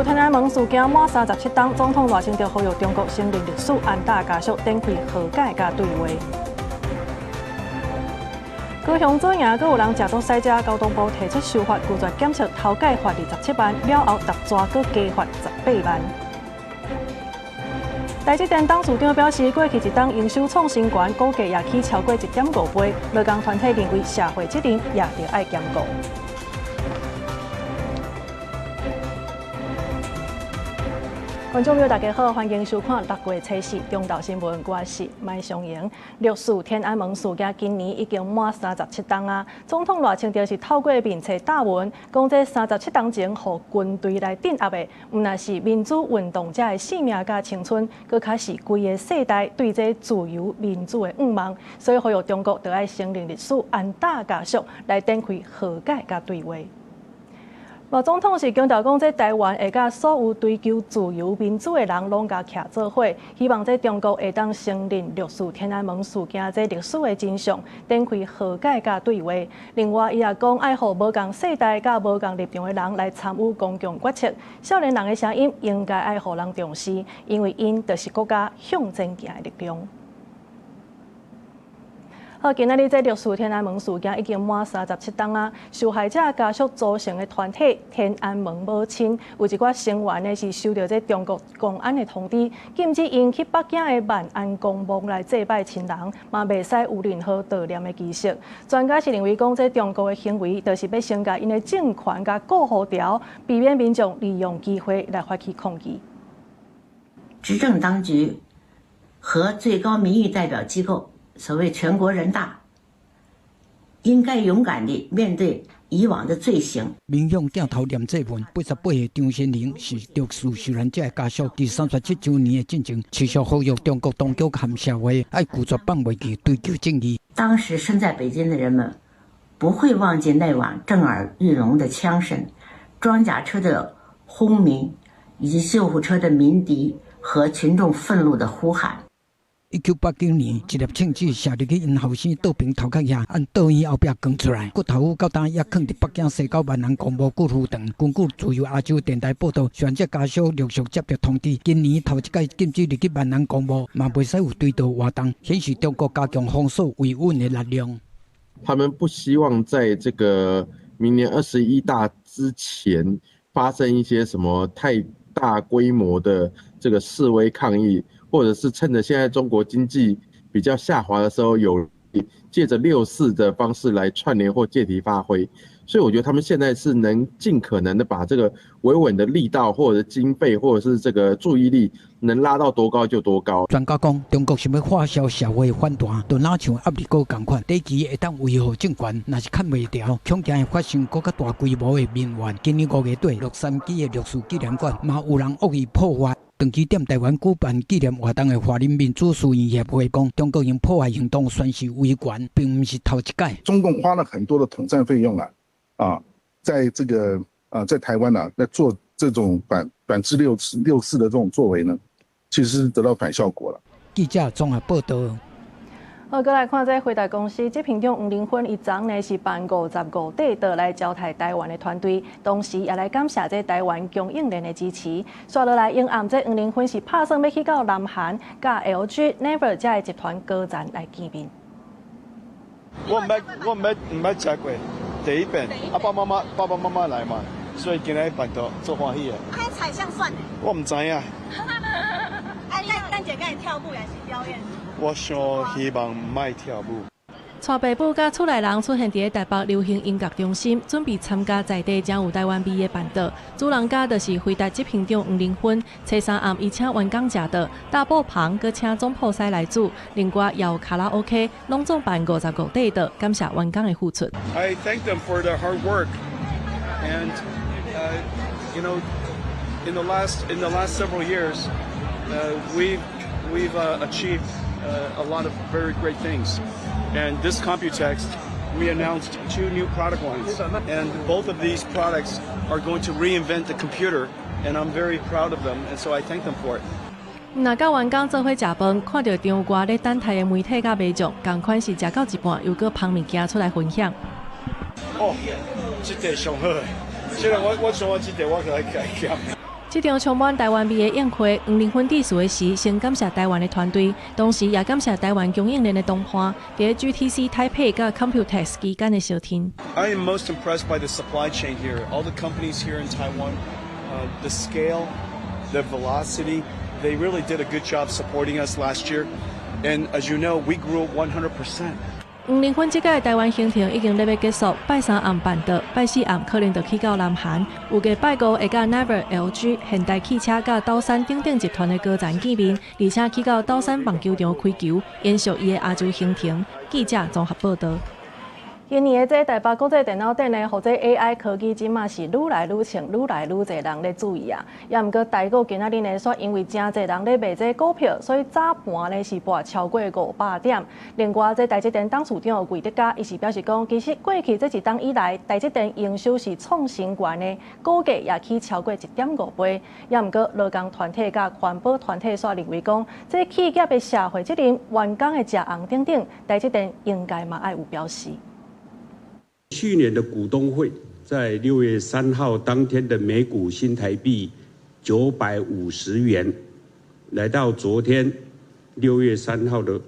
四天安門事件滿三十七冬，總統賴清德呼籲中國承認歷史，安搭家屬展開和解佮對話。高雄左營閣有人食毒駛車，交通部提出修法，拒絕檢測，頭擺罰27萬，了後踏蛇閣加罰18萬。台積電董事長表示，過去一冬營收創新懸，股價也起超過1.5倍。勞工團體認為社會責任也著愛兼顧。觀眾朋友，大家好，歡迎收看六月初四中晝新聞，我是麥松瑩。六四天安門事件今年已經滿三十七冬啊！總統賴清德是透過面冊貼文，講這三十七冬前，予軍隊來鎮壓的，毋但是民主運動者的性命佮青春，閣較是規个世代對這自由民主的願望。所以呼籲中國著愛承認歷史，安搭家屬來展開和解佮對話。賴總統是強調講，這台灣會佮所有追求自由民主的人攏共徛做伙，希望這中國會當承認六四天安門事件這歷史的真相，展開和解佮對話。另外，伊也講愛予無仝世代佮無仝立場的人來參與公共決策，少年人的聲音應該愛予人重視，因為𪜶就是國家向前行的力量。好，今仔日這六四天安門事件已經滿三十七冬啊！受害者家屬組成的團體天安門母親，有一寡成員呢是收著這中國公安的通知，禁止𪜶去北京的萬安公墓來祭拜親人，嘛袂使有任何悼念的儀式。專家是認為講，這中國的行為，就是欲先共𪜶的政權共固予牢，避免民眾利用機會來發起抗議。執政當局和最高民意代表機構，所謂全國人大，應該勇敢地面對以往的罪行。面向鏡頭念祭文，88歲張先玲是六四受難者的家屬。佇37週年的進前，持續呼籲中國當局和社會愛拒絕放袂記，追求正義。當時身在北京的人們不會忘記那晚震耳欲聾的槍聲、裝甲車的轟鳴，以及救護車的鳴笛和群眾憤怒的呼喊。1989年，一粒槍子射入去𪜶後生倒爿頭殼遐，按倒院後壁扛出來，骨頭到今猶囥佇北京西郊萬安公墓骨灰堂。根據自由亞洲電台報導，受難者家屬陸續接著通知，今年頭一擺禁止入去萬安公墓，嘛袂使有追悼活動，顯示中國加強封鎖維穩的力量。他們不希望在這個明年二十一大之前發生一些什麼太大規模的這個示威抗議。或者是趁着現在中國經濟比較下滑的時候，有借着六四的方式來串聯或借題發揮，所以我覺得他們現在是能盡可能的把這個維穩的力道，或者經費，或者是這個注意力，能拉到多高就多高。專家講，中國想欲化消社會反彈，就若像鴨舌膏仝款，短期會當維護政權，若是崁袂牢，恐驚會發生閣較大規模的民怨。今年5月底，洛杉磯的六四紀念館嘛有人惡意破壞。長期踮台灣舉辦紀念活動的華人民主書院協會講，中國用破壞行動宣示維權，並毋是頭一擺。中共花了很多的統戰費用啊，啊，在這個啊，在台灣呢，在做這種反制六四的這種作為呢，其實是得到反效果了。記者綜合報導。好，閣來看這輝達公司執行長黃仁勳，伊昨呢是辦55塊桌來招待台灣的團隊，同時也來感謝這台灣供應鏈的支持。紲落來，英暗這黃仁勳是拍算欲去到南韓，佮 LG、Naver 這个集團高層來見面。我毋捌食過，第一遍，啊爸媽媽爸爸媽媽來嘛，所以今日辦桌足歡喜的。開彩像算的。我毋知影。啊，等等下會跳舞還是表演？我想希望莫跳舞。帶爸母佮厝內人出現佇台北流行音樂中心，準備參加在地誠有台灣味的辦桌。主人家就是輝達執行長黃仁勳，初三暗伊請員工食桌，大埔旁閣請總鋪師來煮，另外也有卡拉 OK，攏總辦55塊桌，感謝員工的付出。 I thank them for their hard work, and in the last several years, we've achieved a lot of very great things. And this Computex, we announced two new product lines. And both of these products are going to reinvent the computer, and I'm very proud of them, and so I thank them for it. 若佮員工做伙食飯，看著場外咧等待的媒體佮民眾，仝款是食到一半，又閣捧物件出來分享。哦，這塊上好，雖然我像我這塊我可來減。這場充滿台灣味的宴會，黃仁勳致辭的時，先感謝台灣的團隊，同時也感謝台灣供應鏈的同伴，佇 GTC 台北佮 Computex 期間的相挺。 I am most impressed by the supply chain here. All the companies here in Taiwan, the scale, the velocity, they really did a good job supporting us last year. And as you know, we grew 100%. 黃仁勳這屆台灣行程已經咧欲結束，拜三暗辦桌，拜四暗可能就去到南韓，預計拜五會佮 Naver、LG、現代汽車佮斗山等等集團的高層見面，而且去到斗山棒球場開球，延續伊的亞洲行程。記者綜合報導。今年的這台北國際電腦展呢，予這 AI 科技這馬是愈來愈衝，愈來愈濟人咧注意啊。也毋過台股今仔日呢，煞因為誠濟人咧賣這股票，所以早盤呢是跋超過500點。另外，這台積電董事長魏哲家伊是表示講，其實過去這一冬以來，台積電營收是創新高的，股價也起超過1.5倍。也毋過勞工團體佮環保團體煞認為講，這企業的社會責任、員工的食紅等等，台積電應該嘛愛有表示。去年的股東會在6月3號當天的每股新台幣950元，來到昨天6月3號的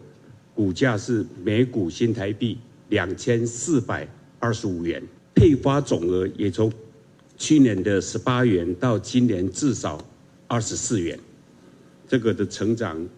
股價是每股新台幣2425元，配發總額也從去年的18元到今年至少24元，這個的成長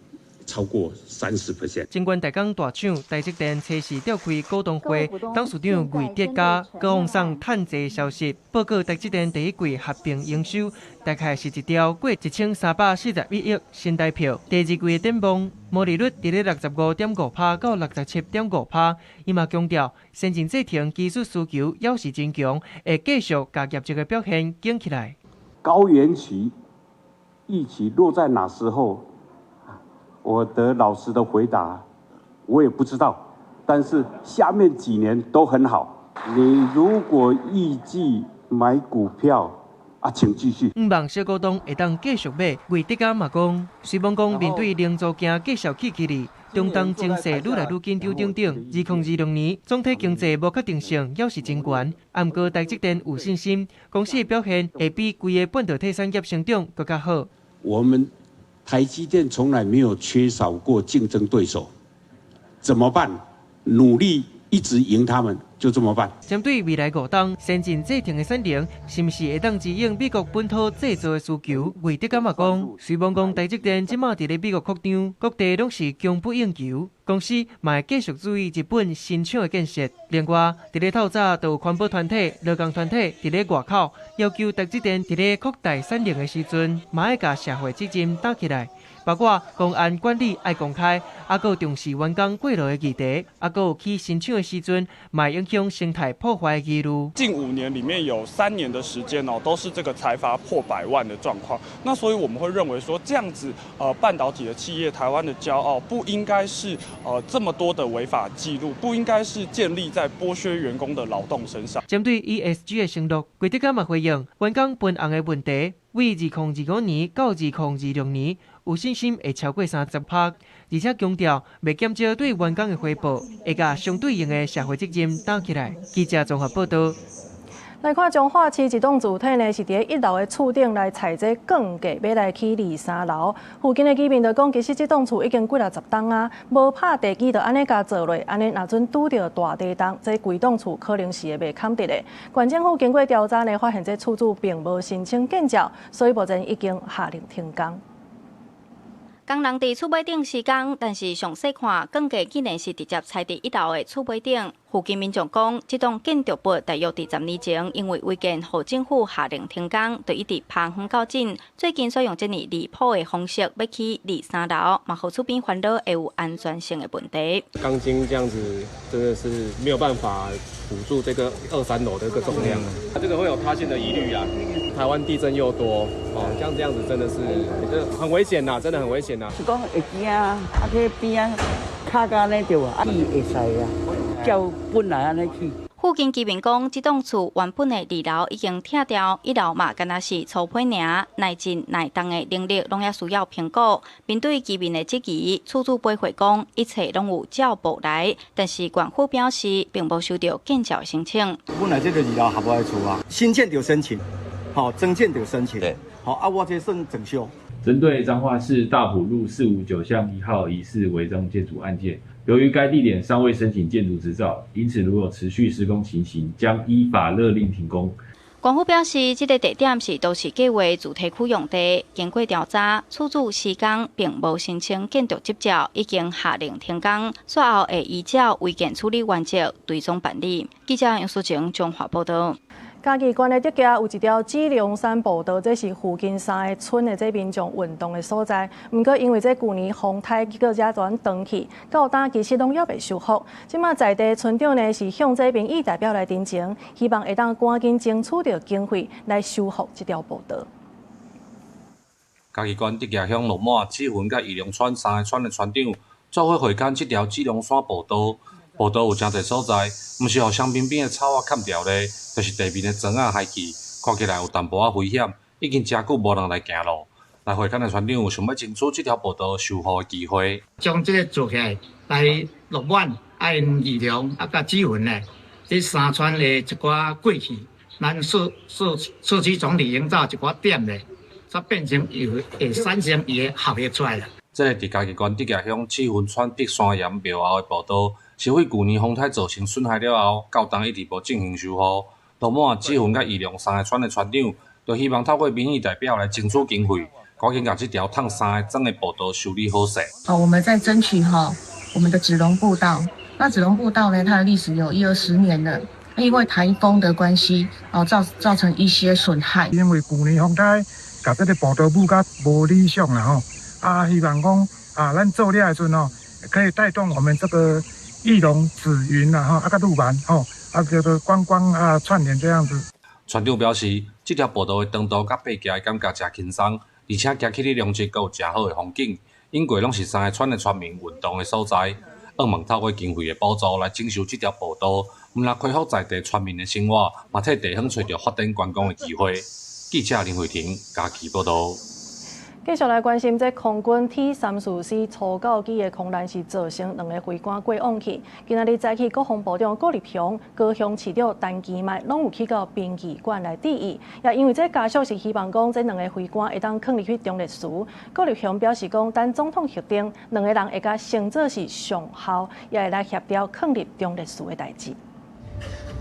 超過30%。晶圓代工大廠台積電初四召開股東會，董事長魏哲家閣放送趁濟消息，報告台積電第一季合併營收大概是一兆過1341億新台票。第二季的展望，毛利率佇咧65.5%到67.5%。伊嘛強調，先進製程技術需求猶是真強，會繼續共業績的表現緊起來。高原期預期落在哪時候？我得老實的回答，我也不知道。但是下面幾年都很好。你如果預計買股票，啊，請繼續。毋望小股東會當繼續買，魏哲家嘛講，雖罔講面對零組件繼續起起哩，中東情勢愈來愈緊張等等。2026年總體經濟無確定性猶是真懸，毋過台積電有信心，公司的表現會比規个半導體產業成長閣較好。我們台積電從來沒有缺少過競爭對手，怎麼辦？努力一直贏他們，就這麼辦。針對未來5冬先進製程的產能，是毋是會當支應美國本土製造的需求？魏哲家嘛講，雖罔講台積電這馬佇咧美國擴張，各地攏是供不應求，公司嘛會繼續注意日本新廠的建設。另外，佇咧透早就有環保團體、勞工團體佇咧外口要求台積電佇咧擴大產能的時陣，嘛愛共社會責任擔起來，包括工安管理愛公開，啊，閣有重視員工過勞的議題，啊，閣有起新廠的時陣，嘛會影響生態破壞的疑慮。近5年裡面有3年的時間哦，都是這個裁罰破百萬的狀況。那所以我們會認為說，這樣子，半導體的企業，台灣的驕傲，不應該是這麼多的違法記錄，不應該是建立在剝削員工的勞動身上。針對 ESG 的承諾，魏哲家嘛回應，員工分紅的問題，為2025年到2026年有信心會超過30%，而且強調袂減少對員工的回報，會共相對應的社會責任擔起來。記者綜合報導。來看彰化市一棟厝體呢，是佇一樓的厝頂來採這鋼架，欲來起二三樓。附近的居民就講，其實這棟厝已經幾若十冬啊，無拍地基就按呢共做落，按呢若準拄著大地動，這規棟厝可能是會袂崁佇的。縣政府經過調查呢，發現這厝主並無申請建照，所以目前已經下令停工。工人佇厝尾頂施工，但是詳細看，鋼架竟然是直接踩佇一樓的厝尾頂。附近民眾講，這棟建築物大約佇10年前，因為違建，予政府下令停工，就一直拋荒到今。最近採用這爾離譜的方式，欲起二三樓，嘛予厝邊煩惱會有安全性的問題。鋼筋這樣子真的是沒有辦法輔助這個二三樓的一個重量，它這個會有塌陷的疑慮啊。台灣地震又多，哦，像這樣子真的是，這很危險吶，真的很危險吶。是講會驚啊，啊去邊仔卡甲按呢對啊，啊伊會使啊，照本來按呢起。附近居民講，這棟厝原本的二樓已經拆掉，一樓嘛敢若是粗坯爾，耐震耐動的能力攏猶需要評估。面對居民的質疑，厝主回覆講，一切攏有照簿來，但是縣府表示並無收到建照申請。本來這個二樓合無的厝啊，新建就申請，好，增建就申請，吼啊，我這算整修。針對彰化市大埔路459巷1號疑似違章建築案件，由於該地點尚未申請建築執照，因此如有持續施工情形，將依法勒令停工。官府表示，這个地點是都市計畫住宅區用地，經過調查，厝主施工並無申請建築執照，已經下令停工，煞後會依照違建處理原則追蹤辦理。記者楊淑晴彰化報導。嘉義縣的竹崎有一條紫龍山步道，這是附近三个村的這民眾運動的所在。毋過因為這舊年風颱，結果遮全斷去，到今其實攏猶未修復。這馬在地村長呢是向這民意代表來陳情，希望會當趕緊爭取著經費來修復這條步道。嘉義縣竹崎鄉鹿滿、紫雲佮義隆村三个村的村長做伙會勘這條紫龍山步道。步道有誠濟所在，毋是予香邊邊的草仔砍掉咧，就是地面的磚仔害去，看起來有淡薄仔危險，已經誠久無人來行路。來會勘的村長想欲爭取這條步道修復的機會，將這个做起來，來鹿滿、愛義隆啊，佮紫雲咧，這三村的一寡過去，咱社區總體營造一寡點咧，才變成有會產生伊的效益出來啦。這个佇嘉義縣竹崎鄉紫雲村碧山岩廟後的步道，是為舊年風颱造成損害了後，到今一直無進行修復。鹿滿、紫雲佮義隆三个村的村長，就希望透過民意代表來爭取經費，趕緊共這條淌三个莊的步道修理好勢。哦，我們在爭取哈，我們的紫龍步道。那紫龍步道呢，它的歷史有一二十年了，因為颱風的關係，哦造成一些損害。因為舊年風颱，共這个步道舞甲無理想啦吼。啊，希望講啊，咱做了的時陣吼，可以帶動我們這個義隆、紫雲啦吼，啊佮鹿滿吼，啊叫做觀光啊串聯這樣子。村長表示，這條步道的長度佮爬行的感覺誠輕鬆，而且行起去兩側閣有誠好的風景。永過攏是三个村的村民運動的所在。向望透過經費的補助來整修這條步道，毋但恢復在地村民的生活，嘛替地方揣著發展觀光的機會。記者林慧婷嘉義報導。繼續來關心，這空軍 T-34C 初教機的空難是造成兩个飛官過往去。今仔日早起，國防部長郭立雄、高雄市長陳其邁攏有去到殯儀館來致意。也因為這家屬是希望講，這兩个飛官會當囥入去忠烈祠。郭立雄表示講，等總統核定，兩个人會共稱做是上校，也會來協調囥入忠烈祠的代誌。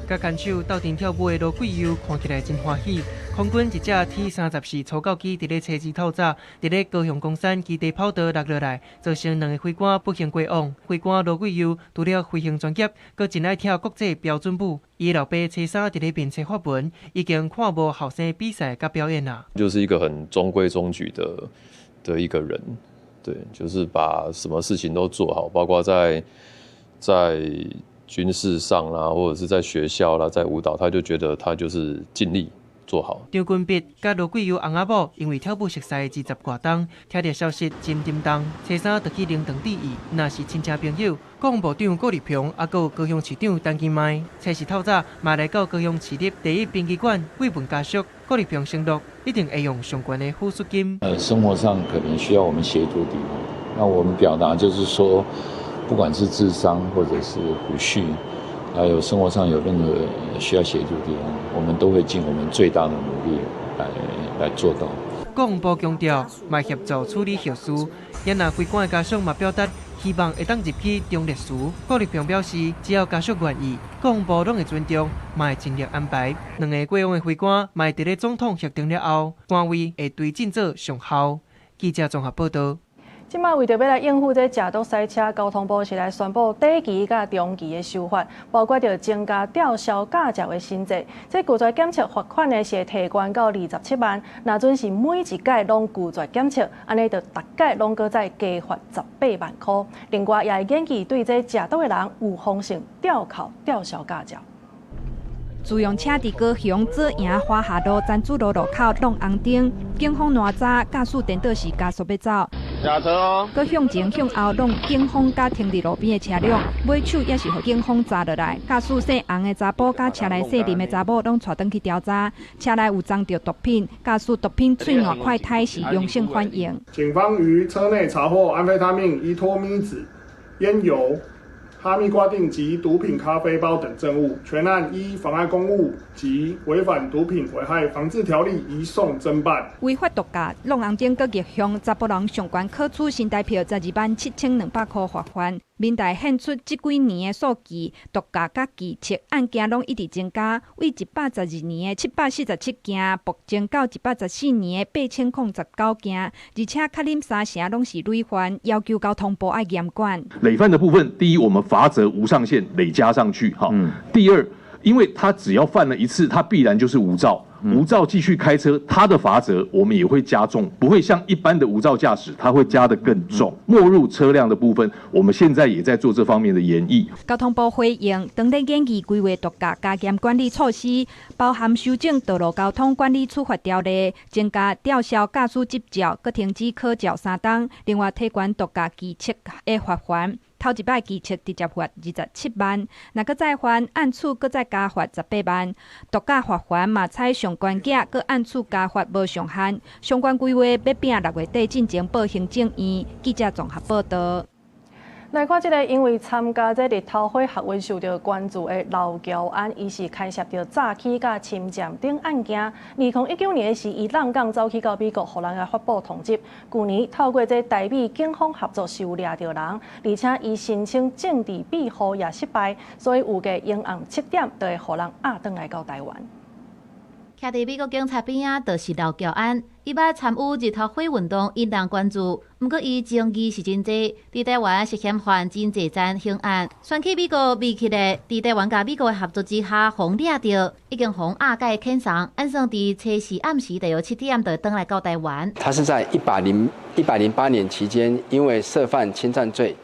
佮牽手鬥陣跳舞的盧桂優看起來真歡喜。空軍一架 T-34初教機佇咧初二透早，佇咧高雄岡山基地跑道落落來，造成兩个飛官不幸過往。飛官盧桂優除了飛行專業，閣真愛跳國際標準舞。伊老爸初三佇咧面冊發文，已經看無後生比賽佮表演啦。就是一個很中規中矩的一個人，對，就是把什麼事情都做好，包括在軍事上啦，或者是在學校啦，在舞蹈，他就覺得他就是盡力做好。張君碧佮盧桂優翁仔某因為跳舞熟似20外冬，聽著消息真沉重，初三就去靈堂致意。若是親戚朋友，國防部長郭立雄，猶閣有高雄市長陳其邁，初四透早嘛來到高雄市立第一殯儀館慰問家屬。郭立雄承諾一定會用上懸的撫恤金。生活上可能需要我們協助的地方，那我們表達就是說，不管是諮商或者是撫恤，還有生活上有任何需要協助的地方，我們都會盡我們最大的努力來做到。國防部強調，嘛協助處理後事，也若飛官的家屬嘛表達希望會當入去忠烈祠。郭立雄表示，只要家屬願意，國防部攏會尊重，嘛會盡力安排。兩个過往的飛官嘛會佇咧總統核定了後，官位會隨進做上校。記者綜合報導。這馬為著欲來應付這食毒塞車，交通部是來宣布短期佮長期的修法，包括著增加吊銷駕照的新制。這拒絕檢測罰款呢是會提懸到27萬，若準是每一擺攏拒絕檢測，按呢就逐擺攏閣再加罰18萬箍。另外，也會研議對這食毒的人預防性吊扣吊銷駕照。自用車佇高雄左營華夏路珍珠路路口挵紅燈，警方攔查駕駛顛倒是加速欲走。下車哦！閣向前向後挵警方佮停佇路邊的車輛，尾手也是予警方查落來。駕駛姓洪的查埔佮車內姓林的查某攏帶轉去調查，車內有藏著毒品，駕駛毒品喙瀾快胎是陽性反應。警方於車內查獲安非他命、依托咪酯、煙油、哈密瓜锭及毒品咖啡包等證物，全案依妨礙公務及違反毒品危害防治條例移送偵辦。違法毒駕、挵紅燈閣逆向，查埔人上懸可處新台票127,200箍罰鍰。民代獻出這幾年的數據，毒駕佮拒測案件攏一直增加，為112年的747件，暴增到114年的8019件，而且較啉三成攏是累犯，要求交通部愛嚴管。累犯的部分，第一，我們罰則無上限，累加上去，哈。第二，因為他只要犯了一次，他必然就是無照。無照繼續開車，他的罰則我們也會加重，不會像一般的無照駕駛，他會加得更重。沒入車輛的部分，我們現在也在做這方面的研議。交通部回應，當咧研議規劃毒駕加嚴管理措施，包含修正道路交通管理處罰條例，增加吊銷駕駛執照，閣停止考照3冬，另外提懸毒駕拒測的罰鍰。頭一擺拒測直接罰27萬，若閣再犯，按處閣再加罰18萬。毒駕罰鍰嘛採上懸額，閣按處加罰無上限。相關規劃欲拼6月底進前報行政院。記者綜合報導。來看這个，因為參加這日頭花學運受著關注的劉喬安，伊是牽涉著詐欺佮侵佔等案件。2019年時，伊閬港走去到美國，予人來發布通緝。舊年透過這台美警方合作，收掠著人，而且伊申請政治庇護也失敗，所以預計𪜶暗7點就會予人押轉來到台灣。徛佇美國警察邊仔，就是劉喬安。伊捌參與日頭花運動，引人關注。毋過伊爭議是真濟，佇台灣涉嫌犯真濟宗刑案，選去美國未去咧，佇台灣佮美國的合作之下，予掠著，已經予押解遣送，按算佇初四暗時大約7點就轉來到台灣。他是在108年期間，因為涉犯侵佔罪，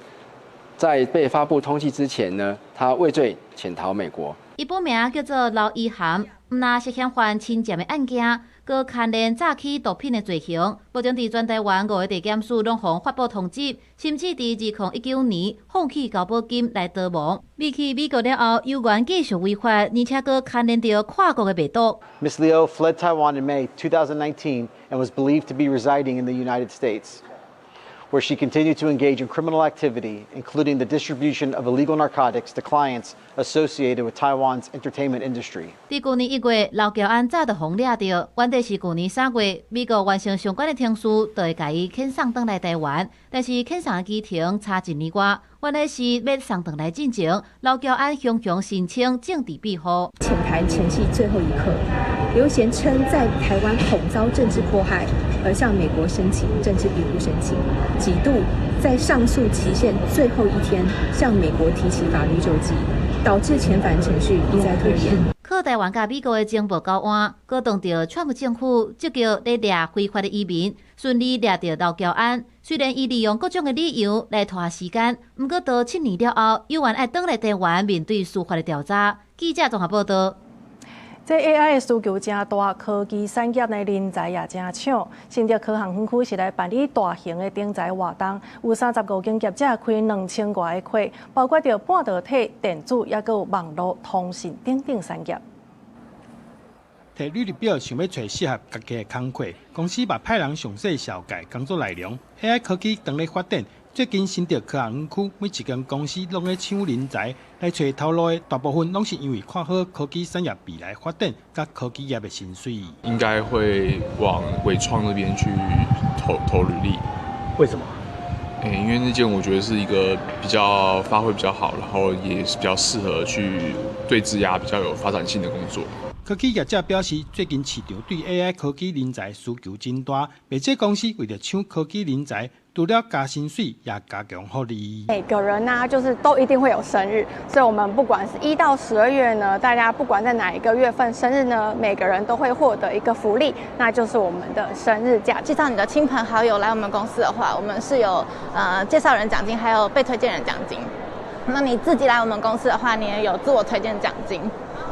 在被發布通緝之前呢，他畏罪潛逃美國。伊本名叫做劉一涵，毋但涉嫌犯侵佔的案件，閣牽連詐欺毒品的罪行，目前佇全台灣五个地檢署攏予發布通緝，甚至佇2019年放棄交保金來逃亡。離去美國了後，猶原繼續違法，而且閣牽連著跨國的賣毒。 Ms. Liu fled Taiwan in May 2019 and was believed to be residing in the United States, where she continued to engage in criminal activity, including the distribution of illegal narcotics to clients associated with Taiwan's entertainment industry. 佇舊年1月，劉喬安早就予掠著，原底是舊年3月，美國完成相關的程序，就會共伊遣送轉來台灣。但是遣送的期程差一年外，原來是欲送轉來進前，劉喬安雄雄申請政治庇護。遣台前夕最後一刻，劉賢稱在台灣恐遭政治迫害，而向美國申請政治庇護申請，幾度在上訴期限最後一天向美國提起法律救濟，導致遣返程序一再拖延。靠台灣佮美國的情報交換，閣當著川普政府積極咧掠非法的移民，順利掠著劉喬安。雖然伊利用各種的理由來拖時間，毋過到7年了後，猶原愛轉來台灣面對司法的調查。記者綜合報導。這 AI 的需求誠大，科技產業的人才也誠搶。新竹科學園區是來辦理大型的徵才活動，有35間業者開2000外个缺，包括著半導體、電子，抑閣有網路通訊等等產業。提履歷表想欲揣適合家己的工課，公司嘛派人詳細紹介工作內容。AI 科技當咧發展，最近新竹科學園區每一間公司攏咧搶人才，來揣頭路的大部分攏是因為看好科技產業未來發展佮科技業的薪水。應該會往緯創那邊去投投履歷。為什麼？因為那間我覺得是一個比較發揮比較好，然後也是比較適合去對職涯比較有發展性的工作。科技業者表示，最近市場對 AI 科技人才需求真大，袂少公司為著搶科技人才，除了加薪水，也加強福利。每個人呢，就是都一定會有生日，所以我們不管是1到12月呢，大家不管在哪一個月份生日呢，每個人都會獲得一個福利，那就是我們的生日假。介紹你的親朋好友來我們公司的話，我們是有介紹人獎金，還有被推薦人獎金。那你自己來我們公司的話，你也有自我推薦獎金。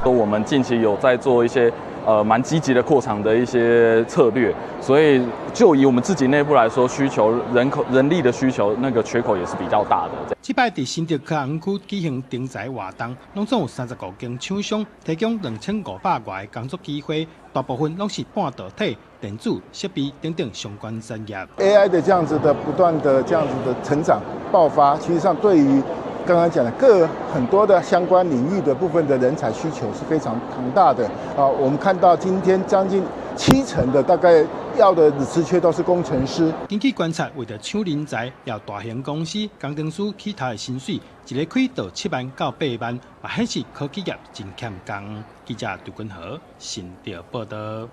我們近期有在做一些蠻積極的擴廠的一些策略，所以就以我們自己內部來說，需求人口人力的需求，那個缺口也是比較大的。這擺佇新竹科學園區舉行徵才活動，攏總有35間廠商提供2500外个工作機會，大部分攏是半導體、電子設備等等相關產業。 AI 的這樣子的不斷的這樣子的成長爆發，其實上對於剛剛講的各很多的相關領域的部分的人才需求是非常龐大的啊。我們看到今天將近70%的大概要的職缺都是工程師。根據觀察，為著搶人才，予大型公司工程師起頭的薪水，一个開到7萬到8萬，嘛顯示科技業真欠工。記者杜君豪新竹報道。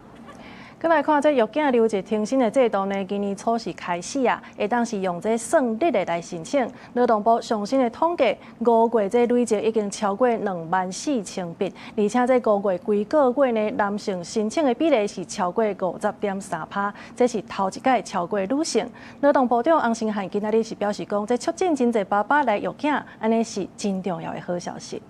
閣來看這育囝留日停薪的制度呢，今年初是開始啊，會當是用這算日的來申請。勞動部上新的統計，5月這累計已經超過24,000筆，而且這5月規個月呢，男性申請的比例是超過50.3%，這是頭一擺超過女性。勞動部長洪申翰今仔日是表示講，這促進真濟爸爸來育囝，按呢是真重要的好消息。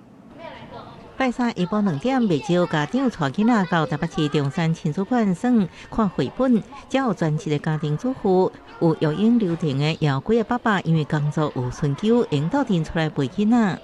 拜三下晡2點，袂少家長帶囡仔到台北市中山親子館耍看繪本，遮有全職的家庭主婦，有育嬰留停的，也有幾个爸爸因為工作有春秋，會鬥陣出來陪囡仔。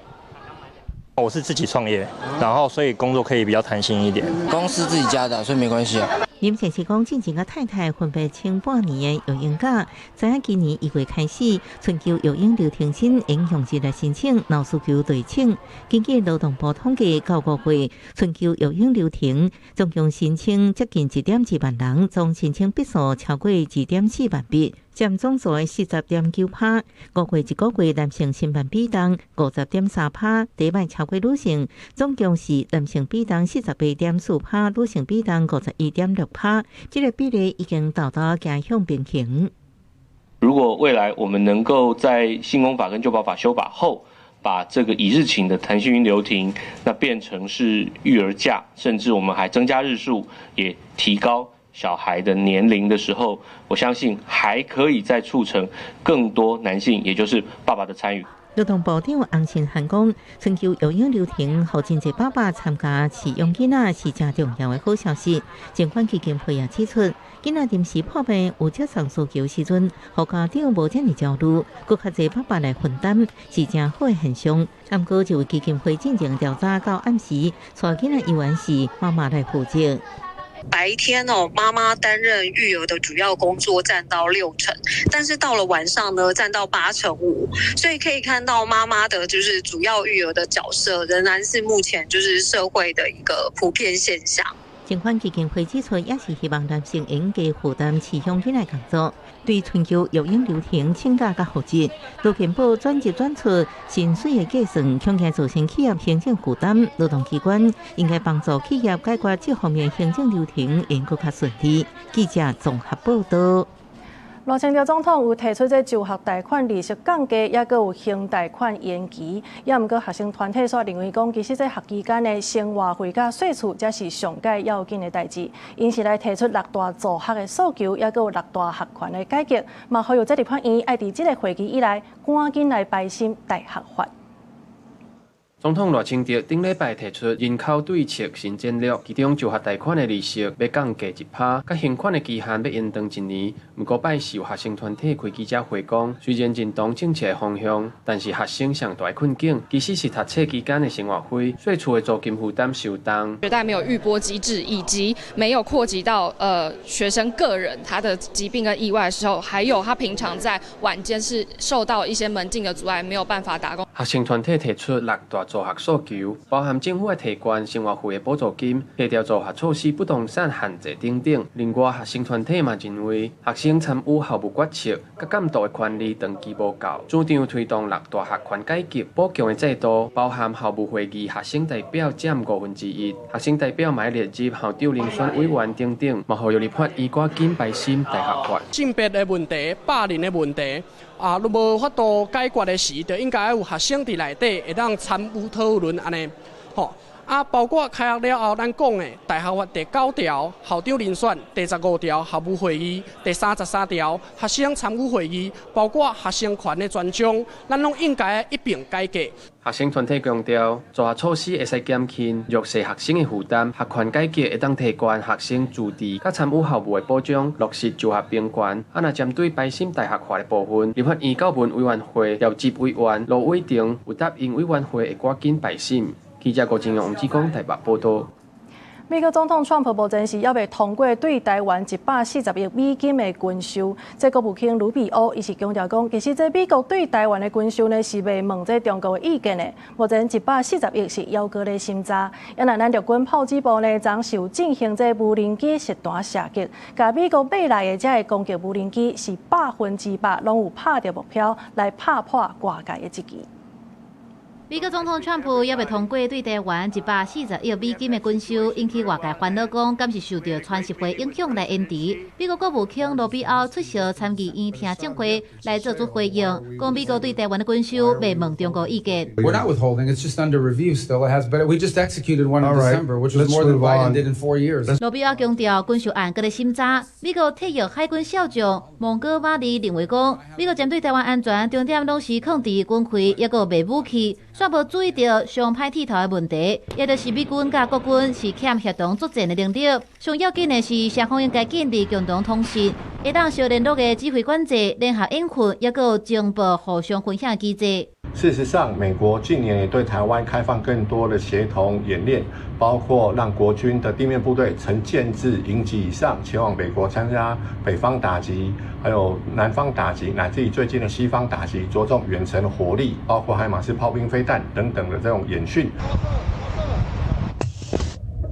我是自己創業，然後所以工作可以比較彈性一點。公司自己家的，所以沒關係啊。林先生講，進前佮太太分別請半年的育嬰假，知影今年1月開始，春秋育嬰留停薪會用日來申請，若有需求就會請。根據勞動部統計，到5月春秋育嬰留停總共申請接近1.2萬人，總申請筆數超過2.4萬筆，佔總數的40.9%。5月一個月男性申辦比重50.3%，底擺超過女性，總共是男性比重48.4%，女性比重51.6%，這個比例已經到達走向平衡。如果未來我們能夠在性工法跟就保法修法後，把這個一日請的彈性留停，那變成是育兒假，甚至我們還增加日數，也提高小孩的年齡的時候，我相信還可以再促成更多男性，也就是爸爸的參與。勞動部長洪申翰講，春秋育嬰留停，予真濟爸爸參加飼養囡仔是誠重要的好消息。盡管基金會也指出，囡仔臨時破病有接送需求時陣，予家長無遮爾焦慮，閣較濟爸爸來分擔，是誠好的現象。毋過，這位基金會進前調查到暗時，帶囡仔猶原是媽媽來負責。白天哦，媽媽擔任育兒的主要工作佔到6成，但是到了晚上呢，佔到8.5%，所以可以看到媽媽的就是主要育兒的角色，仍然是目前就是社會的一個普遍現象。盡管基金會指出，也是希望男性應該負擔飼養囡仔工作，對春秋育嬰留停請假佮復職，勞健保轉入轉出薪水的計算，恐驚造成企業行政負擔。勞動機關應該幫助企業解決這方面行政流程，會閣較順利。記者綜合報道。賴清德總統有提出這就學貸款利息降低，抑閣有還貸款延期。也毋過學生團體煞認為講，其實這學期間的生活費佮稅厝才是上蓋要緊的代誌。𪜶是來提出六大助學的訴求，抑閣有六大學權的改革，嘛呼籲這立法院愛佇這个會期以內，趕緊來排審大學法。總統賴清德頂禮拜提出人口對策新戰略，其中就學貸款的利息欲降低1%，佮還款的期限欲延長1年。毋過拜四有學生團體開記者會講，雖然認同政策的方向，但是學生上大的困境其實是讀冊期間的生活費、稅厝的租金負擔受重。學貸沒有預撥機制，以及沒有擴及到學生個人他的疾病跟意外的時候，還有他平常在晚間是受到一些門禁的阻礙，沒有辦法打工。學生團體提出六大助學訴求，包含政府的提懸生活費的補助金、提調助學措施、不動產限制等等。另外，學生團體嘛認為，學生參與校務決策佮監督的權利長期無夠，主張推動六大學權改革，補強的制度，包含校務會議學生代表佔1/5，學生代表嘛列入校長遴選委員等等，嘛呼籲立法院趕緊排審大學法。性別的問題、霸凌的問題。啊，若無法度解決的時，就應該有學生佇內底會當參與討論按呢，吼。啊，包括開學了後，咱講的大學法第9條校長遴選，第15條校務會議，第33條學生參與會議，包括學生權的專章，咱攏應該一併改革。學生團體強調，助學措施會使減輕弱勢學生的負擔，學權改革會當提懸學生自治佮參與校務的保障，落實就學平權。啊，若針對排審大學法的部分，立法院教文委員會調集委員盧偉成有答應委員會會趕緊排審。記者郭正陽、王志剛台北報道。美國總統川普目前是猶未通過對台灣140億美金的軍售。這國務卿魯比歐伊是強調講，其實這美國對台灣的軍售呢是未問這中國的意見的。目前一百四十億是猶閣咧審查。啊若咱陸軍炮擊部呢，昨是有進行這無人機實彈射擊，共美國買來的這个攻擊無人機是100%攏有拍著目標來拍破外界的質疑。美國總統川普猶未通過對台灣140億美金的軍售，引起外界煩惱，講敢是受著川習會影響來延遲。美國國務卿魯比歐出席參議院聽證會來做出回應，講美國對台灣的軍售未問中國意見。 We're not withholding. It's just under review still. It has, but we just executed one in December, which was more than Biden did in 4 years. 魯比歐強調，軍售案閣咧審查。美國退役海軍少將蒙哥馬利認為講，美國針對台灣安全重點攏是控制軍費，抑閣有賣武器。煞無注意著上歹鐵頭的問題，也就是美軍佮國軍是欠協同作戰的能力。上要緊的是，雙方應該建立共同通信，會當相聯絡的指揮管制、聯合演訓，抑閣有情報互相分享機制。事實上，美國近年也對台灣開放更多的協同演練，包括讓國軍的地面部隊成建制營級以上前往美國參加北方打擊，還有南方打擊，乃至於最近的西方打擊，著重遠程火力，包括海馬斯炮兵飛彈等等的這種演訓。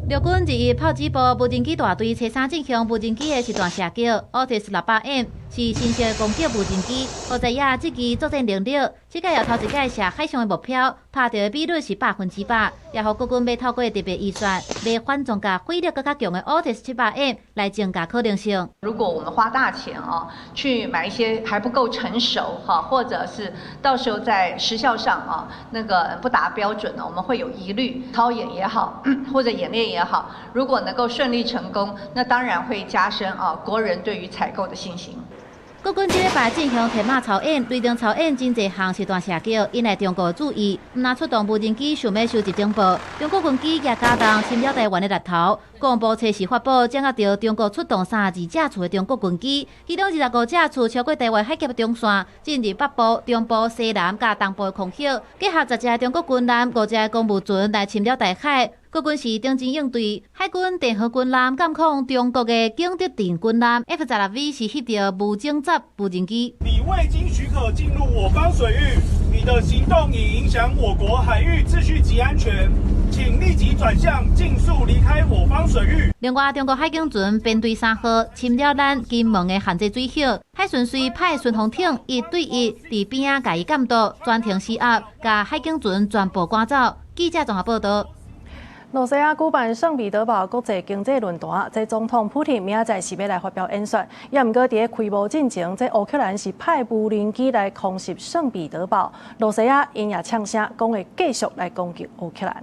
陸軍二一炮擊部無人機大隊初三進行無人機的實彈射擊，Otis 600M 是新式攻擊無人機，予知影這支作戰能力，這屆也頭一屆射海上的目標，拍著的比率是100%，也予國軍欲透過特別預算買反裝甲火力閣較強的 Otis 700M 來增加可能性。如果我們花大錢哦，去買一些還不夠成熟哈，或者是到時候在時效上啊，那個不達標準呢，我們會有疑慮。操演也好，或者演練也好，如果能夠順利成功，那當然會加深啊國人對於採購的信心。國軍這禮拜進行鐵馬操演、雷霆操演，真濟項實彈射擊，引來中國注意。毋但出動無人機想欲收集情報，中國軍機也加重侵擾台灣的獵頭。國防部初時發布，掌握著中國出動32架次的中國軍機，其中25架次超過台灣海峽中線，進入北部、中部、西南佮東部的空域，結合10隻中國軍艦、5隻公務船來侵擾台海。國軍是當真應對，海軍鄭和軍艦監控中國的景德鎮軍艦 F-16V 是翕著無偵察無人機。你未經許可進入我方水域，你的行動已影響我國海域秩序及安全，請立即轉向，盡速離開我方水域。另外，中國海警船編隊三號侵擾咱金門的限制水域，海巡署派巡防艇一對一佇邊仔共伊監督，全程施壓，共海警船全部趕走。記者綜合報道。羅西亞舉辦聖彼得堡國際經濟論壇，這總統普廷明仔載是欲來發表演說。也毋過佇咧開幕進前，這烏克蘭是派無人機來空襲聖彼得堡，羅西亞𪜶也嗆聲，講會繼續來攻擊烏克蘭。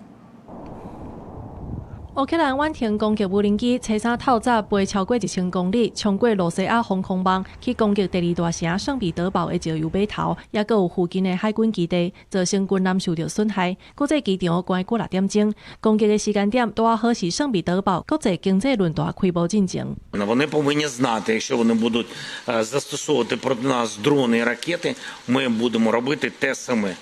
烏克蘭遠程攻擊無人機，初三透早飛超過1000公里，衝過羅西亞防空網，去攻擊第二大城聖彼得堡的石油碼頭，抑閣有附近的海軍基地，造成軍艦受著損害。國際機場關過6點鐘，攻擊的時間點拄好是聖彼得堡國際經濟論壇開幕進前。 Вони повинні знати, якщо вони будуть застосовувати проти нас дрони і ракети, ми будемо робити те саме.